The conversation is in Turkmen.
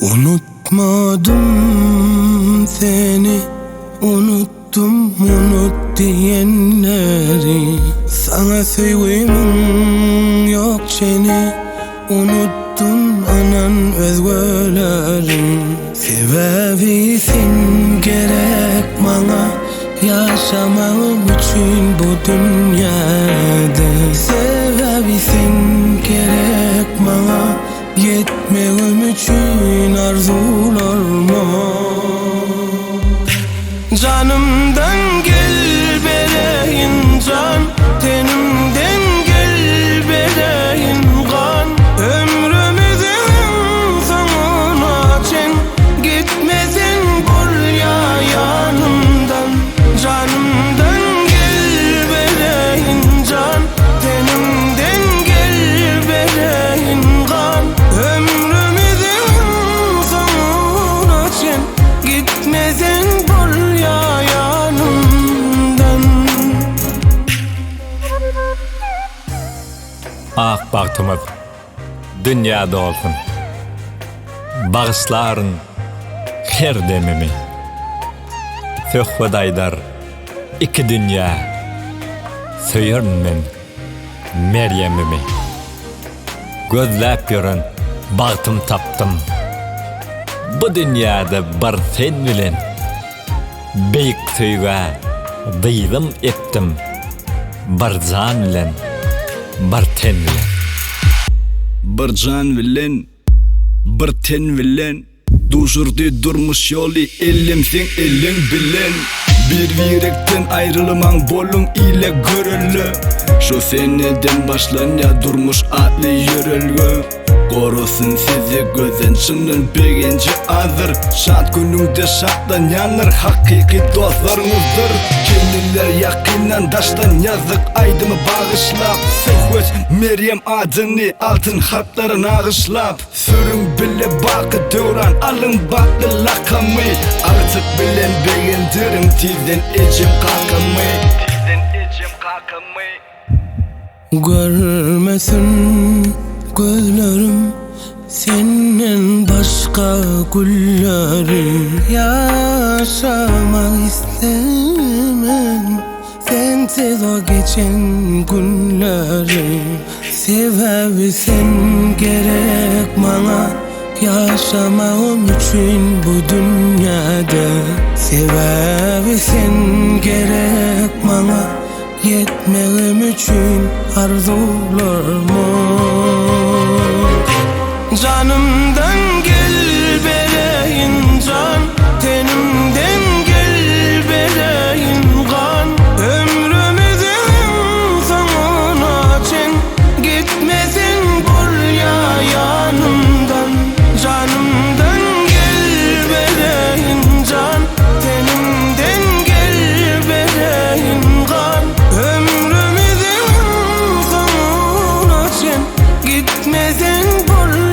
Unutmadym seni Unutdum unut diýenleri Saňa söýgimiň ýok çeni Unutdum ynan özgeleri Sebäbi sen gerek maňa Ýaşamagym üçin bu dünýäde Sebäbi sen gerek maňa Ýetmegim üçin arzuwlaryma Janymdan gel bereýin jan Tenimden gel bereýin gan Ömrümiziň soňuna çen Gitmeseň bolýa ýanymdan Janymdan gel bereýin jan Tenimden gel bereýin gan Ömrümiziň soňuna çen Gitmeseň bolýa ýanymdan. Ak bagtymyz dünýä dolsun. Bagyşlaryn her demimi. Söhbet aýdar iki dünýä. Söýerin men Merýemimi. Gözläp ýören bagtym tapdym. Bu dünýäde bir sen bilen. Beýik söýgä dyzym epdim. Bir jan bilen, bir ten bilen. Bir jan bilen, bir ten bilen. Duşurdy durmuş ýoly elim seň eliň bilen. Bir-birekden aýrylmaň boluň ile görelde. Şu seneden başlanýar durmuş atly ýörelge. Gorasyn sizi gözen çyndan begenji azdyr. Şat günüňde şatlanýanlar hakyky dostlaryňyzdyr. Gelinler ýakyndan daşdan ýazdyk aýdymy bagyşlap. Söhbet Merýem adyny altyn harplara nagyşlap. Sürüň bile baky döwran alyň batly lakamy Agtyk bilen begendiriň tizden ejem kakamy Tizden ejem kakamy. Görmesin gözlerim senden başga gülleri Ýaşamak islemen Sensiz o geçen günleri Sebäbi sen gerek maňa Ýaşamagym üçin bu dünýäde Sebäbi sen gerek maňa Ýetmegim üçin arzuwlaryma Janymdan gel bereýin jan Tenimden gel bereýin gan Ömrümiziň soňuna çen Gitmeseň bolýa ýanymdan Janymdan gel bereýin jan Tenimden gel bereýin gan Ömrümiziň soňuna çen Gitmeseň bolýa.